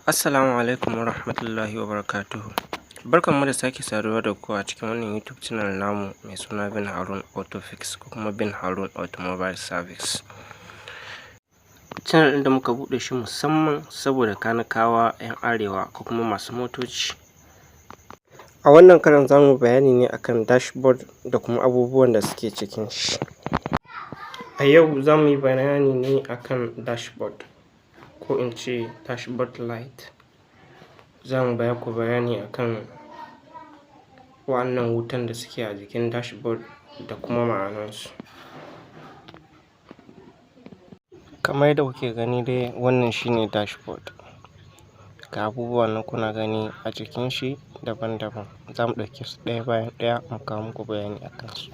Assalamu alaikum warahmatullahi wabarakatuhu. Barkanmu da sake saduwa da ku a cikin wannan YouTube channel namu mai suna Bin Harun Autofix ko kuma Bin Harun Automobile Service. Channel ɗin da muka buɗe shi musamman saboda kanikawa 'yan arewa ko kuma masu motoci. A wannan karon za mu bayani ne akan dashboard da kuma abubuwan da suke cikin shi. A yau za mu yi bayani ne akan dashboard, ko in ce dashboard light. Za mu ba ku bayani akan wa'annan wutan da suke a jikin dashboard da kuma ma'anansu. Kamar yadda kuke gani dai, wannan shi ne dashboard. Ga abubuwa nan kuna gani a jikin shi daban-daban. Za mu ɗauke su ɗaya bayan ɗaya mu kawo muku bayani a kansu.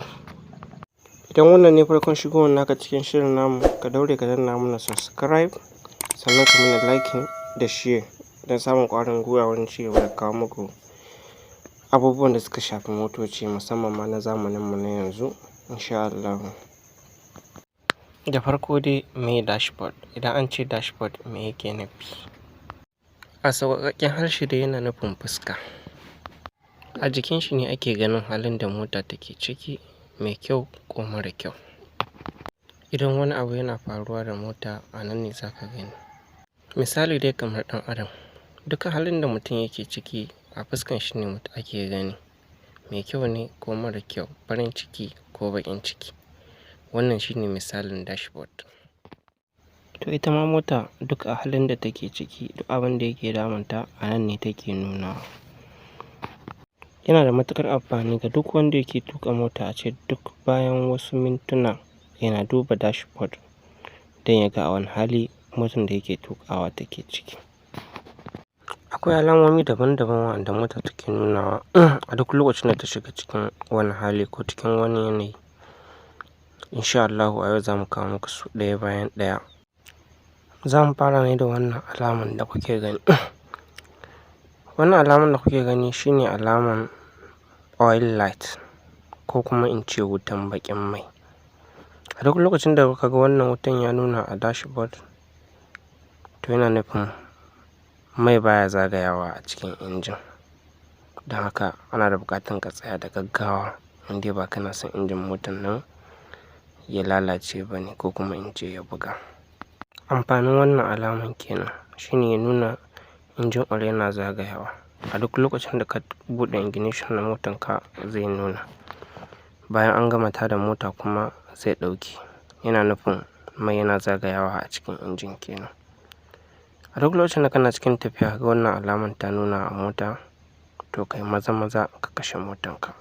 Idan wannan ne farkon shigowar naka cikin shirin namu, ka daure ka danna mana subscribe, sannan ka mana liking da share don samun ƙwarin gwiwa wurin cigaba da kawo muku abubuwan da suka shafi motoci, musamman ma na zamaninmu na yanzu, insha Allahu. Da farko dai, meye dashboard? Idan an ce dashboard, me yake nufi? A sauƙaƙƙen harshe dai, yana nufin fuska. A jikin shi ne ake ganin halin da mota take ciki, mai kyau ko mara kyau. Idan wani abu yana faruwa da mota, a nan ne za ka gani. Misali dai, kamar ɗan adam, duk halin da mutum yake ciki, a fuskan shi ne ake gani, mai kyau ne ko mara kyau, farin ciki ko baƙin ciki. Wannan shi ne misalin dashboard. To, ita ma mota, duk a halin da take ciki, duk abin da yake damunta, a nan ne take nunawa. Yana da matuƙar amfani ga duk wanda yake tuƙa mota ace duk bayan wasu mintuna yana duba dashboard don ya ga a wane hali motan da yake tuƙawa take ciki. Akwai alamomi daban-daban wa'anda mota take nunawa a duk lokacin da ta shiga cikin wani hali ko cikin wani yanayi. Insha Allahu, a yau za mu kawo muku su ɗaya bayan ɗaya. Za mu fara ne da wannan alaman da kuke gani. Wannan alaman da kuke gani shi ne alaman oil light, ko kuma in ce wutan baƙin mai. A duk lokacin da kuka ga wannan wutan ya nuna a dashboard, to yana nufin mai baya zagayawa a cikin injin. Don haka ana da buƙatan ka tsaya da gaggawa, in dai ba kana son injin motan nan ya lalace ba ne, ko kuma in ce ya buga. Amfanin wannan alaman kenan, shi ne ya nuna engine oil yana zagayawa. A duk lokacin da ka buɗe ignition na motanka, zai nuna. Bayan an gama tada mota kuma, zai ɗauke. Yana nufin mai yana zagayawa a cikin injin kenan. A duk lokacin da kana cikin tafiya ka ga wannan alaman ta nuna a mota, to kai maza-maza ka kashe motanka.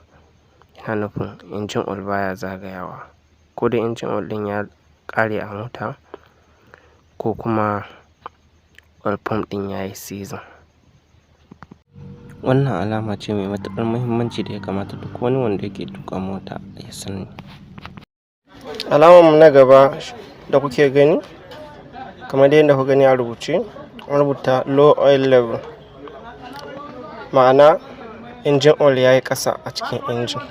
Yana nufin engine oil baya zagayawa. Ko dai engine oil ɗin ya ƙare a mota, ko kuma oil pump ɗin ya yi seizing. Wannan alama ce mai matuƙar muhimmanci da ya kamata duk wani wanda yake tuƙa mota ya sani. Alaman mu na gaba da kuke gani, kamar dai yadda kuka gani a rubuce, an rubuta low oil level. Ma'ana, engine oil ya yi ƙasa a cikin injin.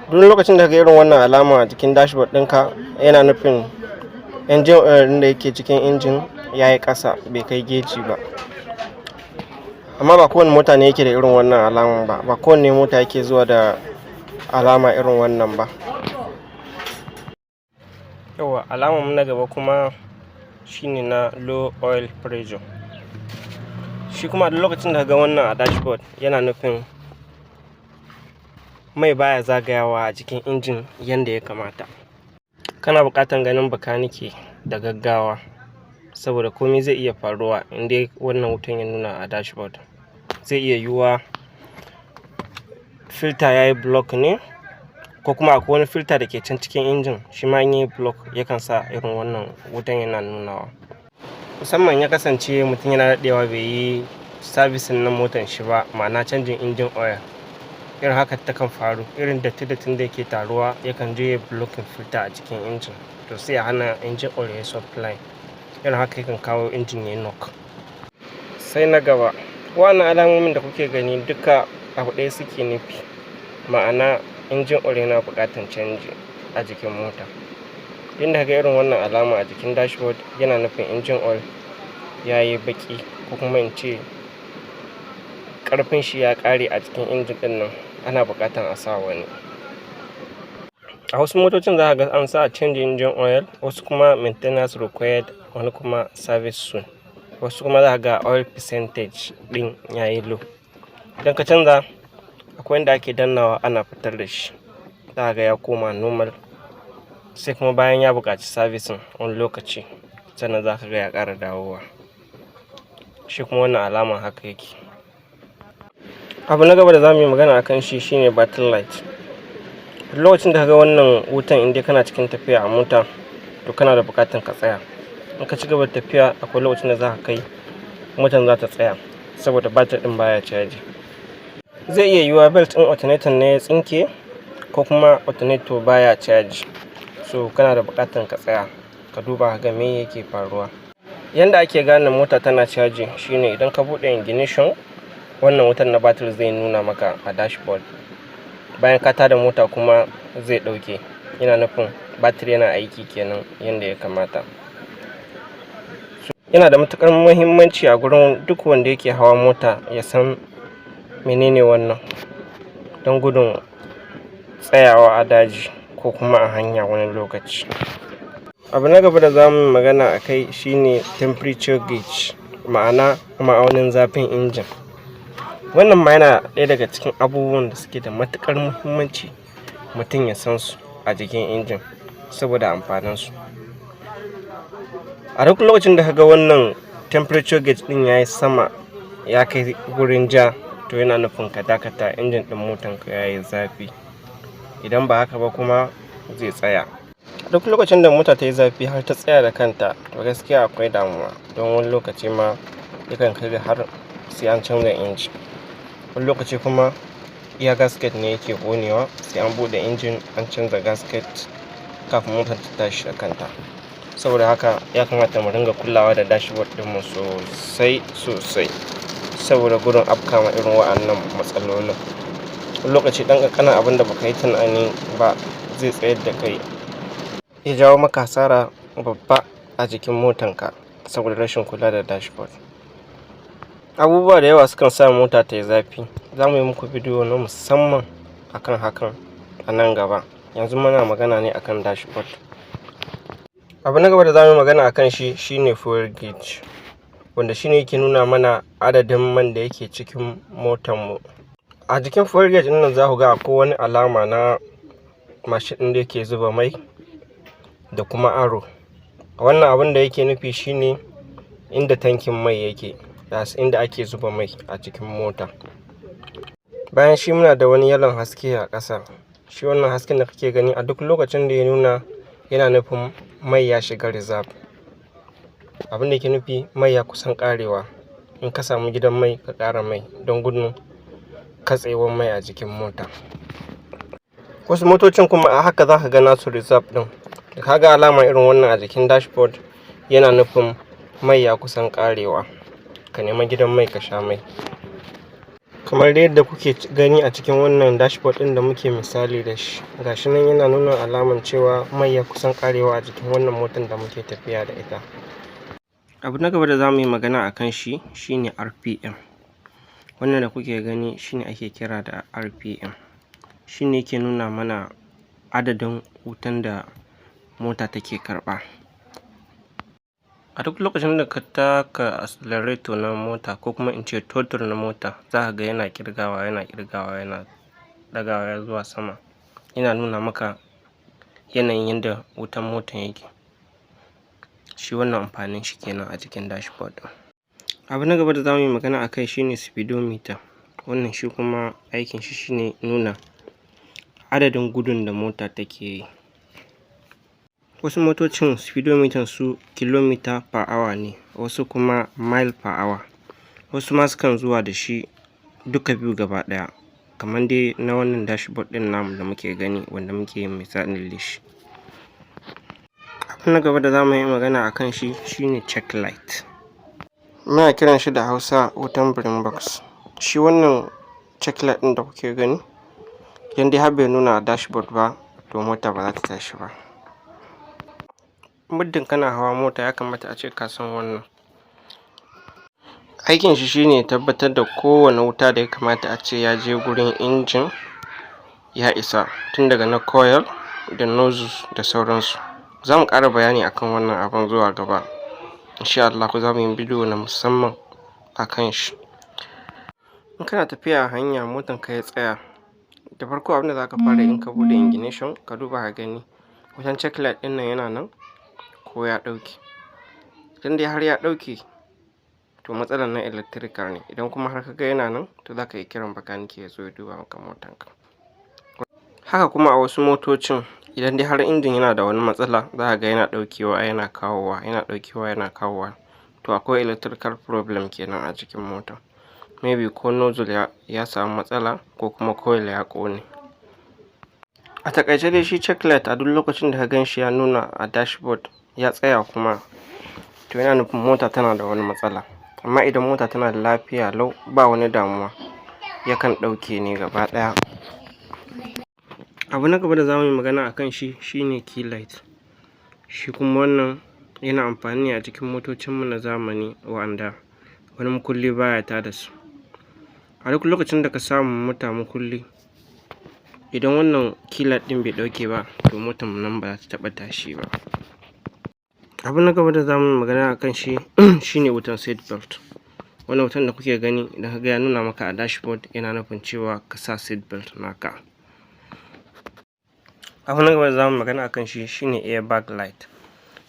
Duk lokacin da ka ga irin wannan alama a jikin dashboard ɗinka, yana nufin engine oil ɗin da yake cikin injin ya yi ƙasa, bai kai geji ba. Amma ba kowane mota ne yake da irin wannan alaman ba, ba kowane mota yake zuwa da alama irin wannan ba. Yauwa, alamar mu na gaba kuma shine na low oil pressure. Shi kuma, duk lokacin da ka ga wannan a dashboard, yana nufin mai baya zagayawa a cikin injin yanda ya kamata. Kana buƙatar ganin bakanike da gaggawa, saboda komai zai iya faruwa in dai wannan wutan ya nuna a dashboard. Zai iya yiwuwa filter ya yi block ne, ko kuma akwai wani filter da ke can cikin injin, shi ma in yayi block yakan sa irin wannan wutan yana nunawa. Musamman ya kasance mutum yana daɗewa bai yi servicing na motan shi ba, ma'ana canjin engine oil. Irin haka takan faru, irin datti dattin da yake taruwa yakan je yayi blocking filter a cikin injin, to sai ya hana engine oil yayi supply. Irin haka yakan kawo injin yayi knock. Sai na gaba, wa'annan alamomin da kuke gani duka abu ɗaya suke nufi, ma'ana engine oil yana buƙatan canji a jikin mota. Inda ka ga irin wannan alama a jikin dashboard, yana nufin engine oil Ya yi baƙi, ko kuma in ce ƙarfin shi ya ƙare a jikin injin ɗin nan, ana buƙatar a sa wani. A wasu motocin za ka ga an sa "Change engine oil", wasu kuma "Maintenance required", wani kuma "Service soon". Wasu kuma za ka ga oil percentage ɗin ya yi low. Idan ka canza, akwai inda ake dannawa ana fitar da shi. Za ka ga ya koma normal, sai kuma bayan ya buƙaci servicing wani lokaci, sannan za ka ga ya ƙara dawowa. Shi kuma wannan alaman haka yake. Abu na gaba da za mu yi magana a kan shi shine battery light. Duk lokacin da ka ga wannan wutan, in dai kana cikin tafiya a mota, to kana da buƙatar ka tsaya. In ka ci gaba da tafiya, akwai lokacin da za ka kai motan za ta tsaya saboda batir ɗin baya caji. Zai iya yiwuwa belt ɗin alternator ne ya tsinke, ko kuma alternator baya caji. So kana da buƙatar ka tsaya ka duba ka ga me yake faruwa. Yanda ake gane mota tana caji shine idan ka buɗe ignition, wannan wutan na batir zai nuna maka a dashboard. Bayan ka tada mota kuma zai ɗauke. Yana nufin batir yana aiki kenan yanda ya kamata. Yana da matuƙar muhimmanci a gurin duk wanda yake hawa mota ya san menene wannan, don gudun tsayawa a daji ko kuma a hanya wani lokaci. Abu na gaba da za mu yi magana a kai shine temperature gauge, ma'ana ma'aunin zafin injin. Wannan ma yana ɗaya daga cikin abubuwan da suke da matuƙar muhimmanci mutum ya san su a jikin injin saboda amfaninsu. A duk lokacin da ka ga wannan temperature gauge ɗin ya yi sama, ya kai gurin ja, to yana nufin ka dakata, injin ɗin motanka ya yi zafi. Idan ba haka ba kuma, zai tsaya. A duk lokacin da mota ta yi zafi har ta tsaya da kanta, to gaskiya akwai damuwa, don wani lokaci ma yakan kai ga har sai an canza injin. Wani lokaci kuma iya gasket ne yake ƙonewa, sai an buɗe injin an canza gasket kafin motar ta tashi da kanta. Saboda haka ya kamata mu ringa kulawa da dashboard ɗinmu sosai sosai, saboda gudun afkawa irin wa'annan matsalolin. Wani lokaci ɗan ƙanƙanin abun da baka yi tunani ba zai tsayar da kai, ya jawo maka asara babba a jikin motanka saboda rashin kula da dashboard. Abubuwa da yawa sukan sa mota ta yi zafi. Za mu yi muku bidiyo na musamman akan hakan a nan gaba. Yanzu muna magana ne akan dashboard. Abu na gaba da za mu yi magana akan shi shine fuel gauge, wanda shine yake nuna mana adadin man da yake cikin motanmu. A jikin fuel gauge ɗin nan za ku ga akwai wani alama na mashin ɗin da yake zuba mai da kuma arrow. Wannan abun da yake nufi shine inda tankin mai yake, inda ake zuba mai a cikin mota. Bayan shi muna da wani yalon haske a ƙasa. Shi wannan hasken da kake gani, a duk lokacin da ya nuna, yana nufin mai ya shiga reserve. Abin da yake nufi, mai ya kusan ƙarewa. In ka samu gidan mai, ka ƙara mai don gudun katsewar mai a jikin mota. Wasu motocin kuma a haka za ka ga nasu reserve ɗin. Da ka ga alama irin wannan a jikin dashboard, yana nufin mai ya kusan ƙarewa. Ka nema gidan mai ka sha mai. Kamar dai yadda kuke gani a cikin wannan dashboard ɗin da muke misali da shi, ga shi nan yana nuna alaman cewa mai ya kusan ƙarewa a jikin wannan motan da muke tafiya da ita. Abu na gaba da za mu yi magana a kan shi shine RPM. Wannan da kuke gani shine ake kira da RPM. Shi ne yake nuna mana adadin wutan da mota take karɓa. A duk lokacin da ka taka accelerator na mota, ko kuma in ce throttle na mota, za ka ga yana ƙirgawa, yana ƙirgawa, yana ɗagawa zuwa sama. Yana nuna maka yanayin yanda wutan motan yake. Shi wannan amfanin shi kenan a jikin dashboard ɗin. Abu na gaba da za mu yi magana a kai shine speedometer. Wannan shi kuma aikin shi shine nuna adadin gudun da mota take yi. Wasu motocin speedometer su kilometer per hour ne, wasu kuma mile per hour, wasu ma sukan zuwa da shi duka biyu gaba ɗaya, kamar dai na wannan dashboard ɗin namu da muke gani, wanda muke yin misali da shi. Abu na gaba da za mu yi magana a kan shi shine check light. Muna kiran shi da Hausa wutan brain box. Shi wannan check light ɗin da kuke gani, idan dai har bai nuna a dashboard ba, to mota ba za ta tashi ba. Muddin kana hawa mota, ya kamata a ce ka san wannan. Aikin shi shine ya tabbatar da kowane wuta da ya kamata a ce ya je gurin injin ya isa, tun daga na coil da nozzles da sauransu. Za mu ƙara bayani akan wannan abun zuwa gaba insha Allahu, za mu yi bidiyo na musamman a kan shi. In kana tafiya a hanya motanka ya tsaya, da farko abin da za ka fara yi in ka buɗe ignition, ka duba ka gani wutan check light ɗin nan yana nan ko ya ɗauke. Idan dai har ya ɗauke, to matsalar na electrical ne. Idan kuma har ka ga yana nan, to za ka iya kiran bakanike ya zo ya duba maka motanka. Haka kuma a wasu motocin, idan dai har injin yana da wani matsala, za ka ga yana ɗaukewa yana kawowa, yana ɗaukewa yana kawowa, to akwai electrical problem kenan a jikin motar. Maybe ko nozzle ya samu matsala ko kuma coil ya ƙone. A taƙaice dai, shi check light, a duk lokacin da ka gan shi ya nuna a dashboard ya tsaya kuma, to yana nufin mota tana da wani matsala. Amma idan mota tana da lafiya lau, ba wani damuwa, yakan ɗauke ne gaba ɗaya. Abu na gaba da za mu yi magana a kan shi shine key light. Shi kuma wannan yana amfani ne a cikin motocinmu na zamani wa'anda wani mukulli baya tada su. A duk lokacin da ka sa ma mota mukulli, idan wannan key light ɗin bai ɗauke ba, to motar nan ba za ta taɓa tashi ba. Abu na gaba da za mu yi magana a kan shi shine wutan seat belt. Wannan wutan da kuke gani, idan ka ga ya nuna maka a dashboard, yana nufin cewa ka sa seat belt naka. Abu na gaba da za mu yi magana a kan shi shine airbag light.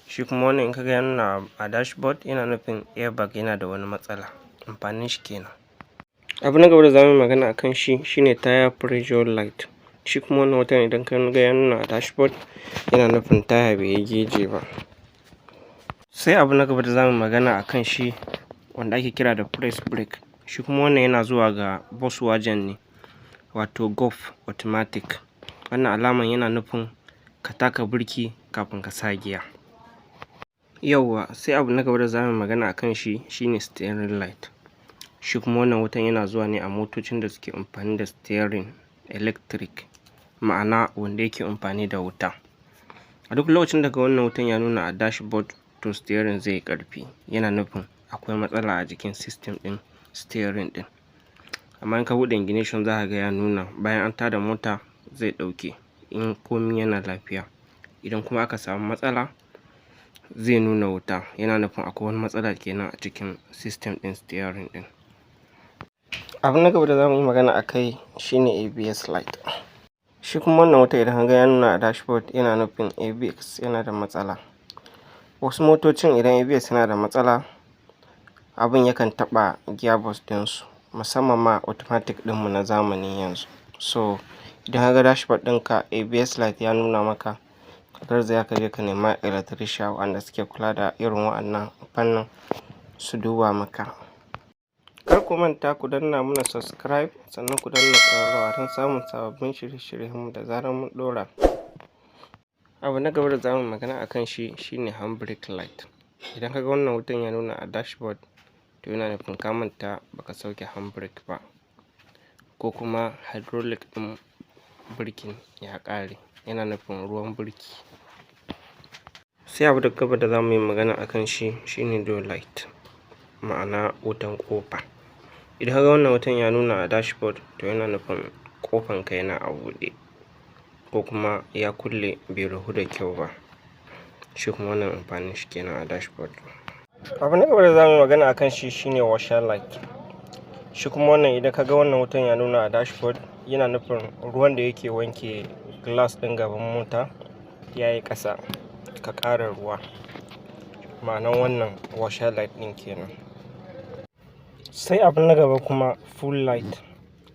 Shi kuma wannan, in ka ga ya nuna a dashboard, yana nufin airbag yana da wani matsala. Amfanin shi kenan. Abu na gaba da za mu yi magana a kan shi shine tire pressure light. Shi kuma wannan wutan, idan ka ga ya nuna a dashboard, yana nufin taya bai yi geji ba. Sai abu na gaba da za mu yi magana a kan shi wanda ake kira da press brake. Shi kuma wannan yana zuwa ga Volkswagen ne, wato Golf automatic. Wannan alaman yana nufin ka taka birki kafin ka sa giya. Yauwa, sai abu na gaba da za mu yi magana a kan shi shine steering light. Shi kuma wannan wutan yana zuwa ne a motocin da suke amfani da steering electric, ma'ana wanda yake amfani da wuta. A duk lokacin da kaga wannan wutan ya nuna a dashboard, to steering zai yi ƙarfi, yana nufin akwai matsala a jikin system ɗin steering ɗin. Amma in ka buɗe ignition, za ka ga ya nuna. Bayan an tada mota zai ɗauke in komi yana lafiya. Idan kuma aka samu matsala, zai nuna wuta, yana nufin akwai wani matsala kenan a cikin system ɗin steering ɗin. Abu na gaba da za mu yi magana a kai shine ABS light. Shi kuma wannan wutan, idan ka ga ya nuna a dashboard, yana nufin ABS yana da matsala. Wasu motocin, idan ABS yana da matsala, abin yakan taɓa gearbox ɗinsu, musamman ma automatic ɗinmu na zamanin yanzu. So idan ka ga dashboard ɗinka ABS light ya nuna maka, ka garzaya ka je ka nema electrician wanda suke kula da irin wa'annan fannin su duba maka. Kar ku manta ku danna mana subscribe, sannan ku danna ƙararrawa don samun sababbin shirye-shiryenmu da zarar mun ɗora. Abu na gaba da za mu yi magana a kan shi shine handbrake light. Idan ka ga wannan wutan ya nuna a dashboard, to yana nufin ka manta baka sauke handbrake ba, ko kuma hydraulic ɗin birkin ya ƙare, yana nufin ruwan birki. Sai abu na gaba da za mu yi magana a kan shi shine door light, ma'ana wutan ƙofa. Idan ka ga wannan wutan ya nuna a dashboard, to yana nufin ƙofanka yana a buɗe ko kuma ya kulle bai rufu da kyau ba. Shi kuma wannan amfanin shi kenan a dashboard. Abu na gaba da za mu yi magana a kan shi shine washer light. Shi kuma wannan, idan ka ga wannan wutan ya nuna a dashboard, yana nufin ruwan da yake wanke glass ɗin gaban mota ya yi ƙasa, ka ƙara ruwa. Ma'anan wannan washer light ɗin kenan. Sai abu na gaba kuma, full light.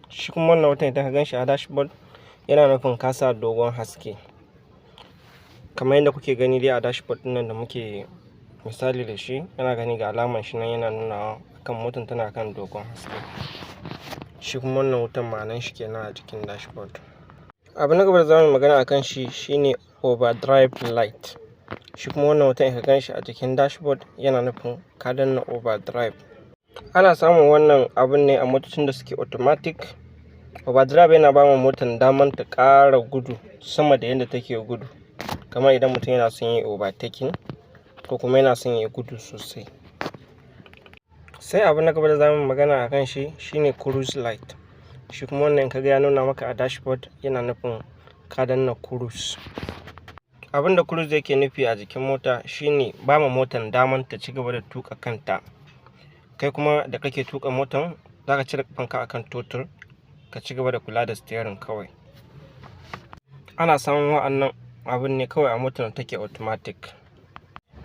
Shi kuma wannan wutan, idan ka gan shi a dashboard, yana nufin ka sa dogon haske. Kamar yadda kuke gani dai a dashboard ɗin nan da muke misali da shi, yana gani ga alamar shi nan yana nunawa akan motar tana kan dogon haske. Shi kuma wannan wutan ma'anan shi kenan a jikin dashboard. Abu na gaba da za mu yi magana a kan shi shine overdrive light. Shi kuma wannan wutan, in ka gan shi a jikin dashboard, yana nufin ka danna overdrive. Ana samun wannan abun ne a motocin da suke automatic. Overdrive yana ba ma motan daman ta ƙara gudu sama da yadda take gudu. Kamar idan mutum yana son yayi overtaking ko kuma yana son yayi gudu sosai. Sai abu na gaba da za mu magana a kan shi shine cruise light. Shi kuma wannan in ka ga ya nuna maka a dashboard, yana nufin ka danna cruise. Abin da cruise yake nufi a jikin mota shine ba ma motan daman ta ci gaba da tuƙa kanta. Kai kuma da kake tuƙa motan, za ka cire ƙafanka akan totur, ka ci gaba da kula da steering kawai. Ana samun wa'annan abun ne kawai a motar da take automatic.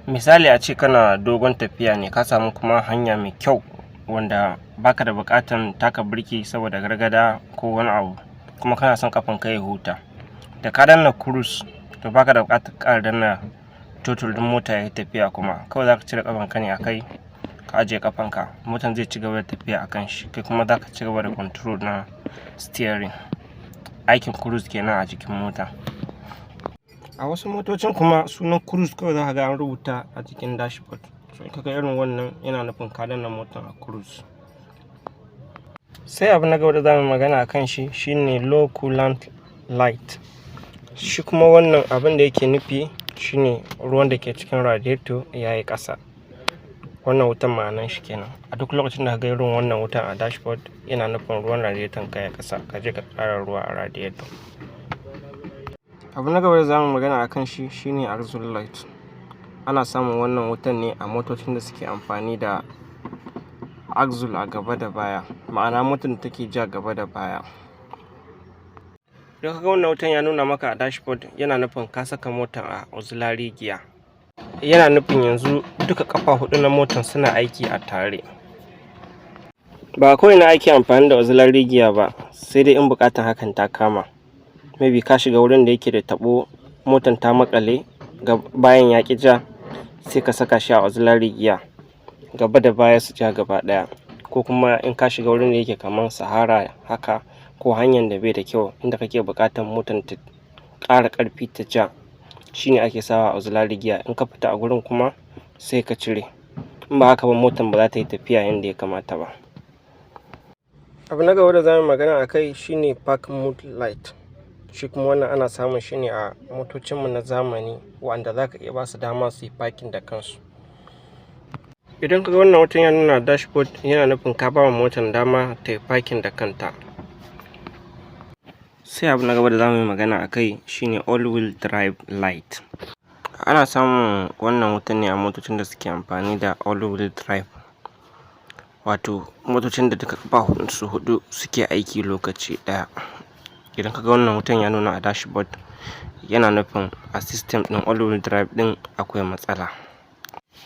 Misali, a ce kana dogon tafiya ne, ka samu kuma hanya mai kyau wanda baka da buƙatan taka birki saboda gargada ko wani abu, kuma kana son ƙafanka ya huta. Da ka danna cruise, to baka da buƙatar ƙara danna totur ɗin mota yayi tafiya kuma. Kawai za ka cire ƙafanka ne a kai, ka ajiye ƙafanka, motan zai ci gaba da tafiya a kan shi, kai kuma za ka ci gaba da control na steering. Aikin cruise kenan a jikin mota. A wasu motocin kuma sunan cruise kawai za ka ga an rubuta a jikin dashboard. So in ka ga irin wannan, yana nufin ka danna motan a cruise. Sai abu na gaba da za mu magana a kan shi shine low coolant light. Shi kuma wannan abin da yake nufi shine ruwan da ke cikin radiator ya yi ƙasa. Wannan wutan ma'anan shi kenan. A duk lokacin da ka ga irin wannan wutan a dashboard, yana nufin ruwan radiator ka ya ƙasa, ka je ka ƙara ruwa a radiator. Abu na gaba da za mu magana a kan shi shine axle light. Ana samun wannan wutan ne a motocin da suke amfani da axle a gaba da baya, ma'ana motar da take ja gaba da baya. Idan ka ga wannan wutan ya nuna maka a dashboard, yana nufin ka saka motar a auxiliary gear. Yana nufin yanzu duka ƙafa huɗu na motar suna aiki a tare. Ba ko ina ake amfani da auxiliary gear ba, sai dai in buƙatar hakan ta kama. Maybe ka shiga wurin da yake da taɓo, motar ta maƙale, bayan ya ƙi ja, sai ka saka shi a auxiliary gear, gaba da baya su ja gaba ɗaya. Ko kuma in ka shiga wurin da yake kaman sahara haka, ko hanyar da bai da kyau inda kake buƙatar motar ta ƙara ƙarfi ta ja, shine ake sawa auxiliary gear. In ka fita a gurin kuma, sai ka cire. In ba haka ba, motar ba za ta yi tafiya yanda ya kamata ba. Abu na gaba da za mu yi magana a kai shine park mode light. Shi kuma wannan ana samun shi ne a motocinmu na zamani wanda za ka iya ba su dama su yi parking da kansu. Idan ka ga wannan wutan ya nuna dashboard, yana nufin ka ba wa motar dama ta yi parking da kanta. Sai abu na gaba da za mu yi magana a kai shine all wheel drive light. Ana samun wannan wutan ne a motocin da suke amfani da all wheel drive, wato motocin da duka ƙafafunsu huɗu suke aiki lokaci ɗaya. Idan ka ga wannan wutan ya nuna a dashboard, yana nufin a system ɗin all wheel drive ɗin akwai matsala.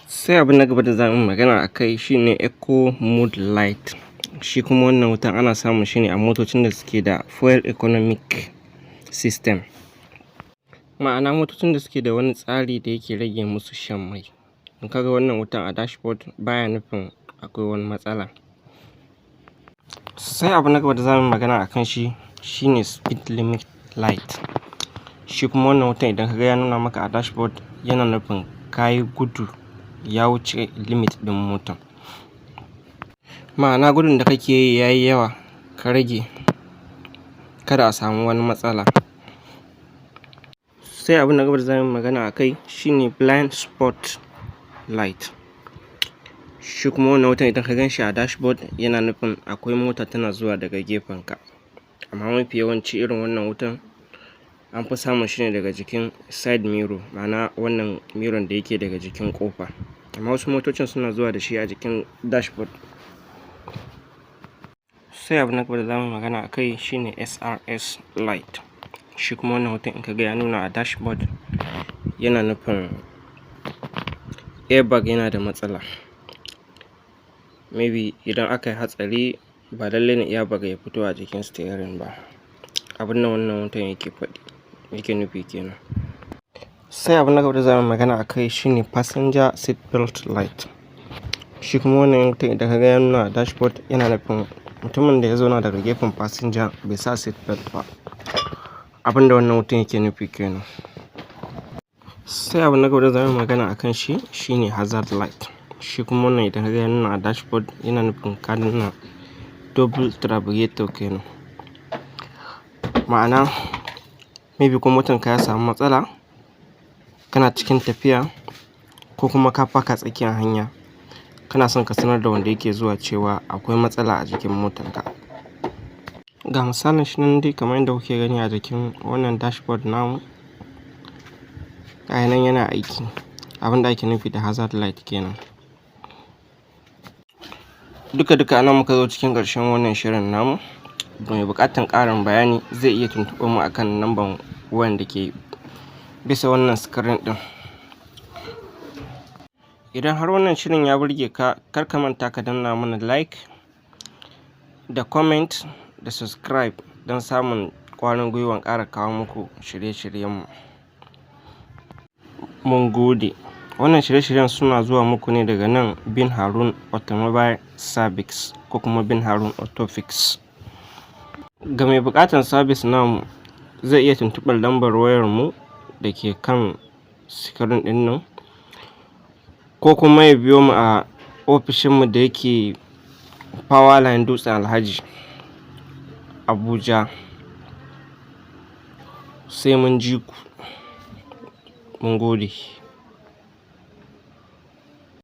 Sai abu na gaba da za mu yi magana a kai shine eco mode light. Shi kuma wannan wutan ana samun shi ne a motocin da suke da fuel economic system, ma'ana motocin da suke da wani tsari da yake rage musu shan mai. In ka ga wannan wutan a dashboard, baya nufin akwai wani matsala. Sai abu na gaba da za mu yi magana a kan shi shine speed limit light. Shi kuma wannan wutan idan ka ga ya nuna maka a dashboard, yana nufin ka yi gudu ya wuce limit ɗin motan. Ma'ana gudun da kake yi ya yi yawa, ka rage kada a samu wani matsala. Sai abu na gaba da za mu yi magana a kai shine blind spot light. Shi kuma wannan wutan idan ka gan shi a dashboard, yana nufin akwai mota tana zuwa daga gefenka. Amma mafi yawanci irin wannan wutan an fi samun shi ne daga jikin side mirror, ma'ana wannan mirror da yake daga jikin ƙofa. Amma wasu motocin suna zuwa da shi a jikin dashboard. Sai abu na gaba da za mu yi magana a kai shine SRS light. Shi kuma wannan wutan in ka ga ya nuna a dashboard, yana nufin airbag yana da matsala. Maybe idan aka yi hatsari, ba lallai ne airbag ya fito a jikin steering ba. Abun da wannan wutan yake faɗi, yake nufi kenan. Sai abu na gaba da za mu yi magana a kai shine passenger seat belt light. Shi kuma wannan wutan idan ka ga ya nuna a dashboard, yana nufin mutumin da ya zauna daga gefen passenger bai sa seat belt ba. Abin da wannan wutan yake nufi kenan. Sai abu na gaba da za mu yi magana a kan shi shine hazard light. Shi kuma wannan idan ka ga ya nuna a dashboard, yana nufin ka danna double trafficator kenan. Ma'ana maybe ko motanka ya samu matsala, kana cikin tafiya, ko kuma ka faka tsakiyar hanya, Kana son ka sanar da wanda yake zuwa cewa akwai matsala a jikin motarka. Ga misalin shi nan dai kamar yadda kuke gani a jikin wannan dashboard namu, ga nan yana aiki. Abin da ake nufi da hazard light kenan. Duka duka anan muka zo cikin ƙarshen wannan shirin namu. Mai buƙatar ƙarin bayani zai iya tuntuɓar mu akan lambar wayan da ke bisa wannan screen ɗin. Idan har wannan shirin ya burge ka, kar ka manta ka danna mana like da comment da subscribe don samun ƙwarin gwiwan ƙara kawo muku shirye-shiryenmu. Mun gode. Wannan shirye-shiryen suna zuwa muku ne daga nan Bin Harun Automobile Service ko kuma Bin Harun Autofix. Ga mai buƙatar service namu, zai iya tuntuɓar lambar wayarmu da ke kan screen ɗin nan, ko kuma ya biyo mu a ofishinmu da yake Powerline, Dutsen Alhaji, Abuja. Sai mun ji ku. Mun gode.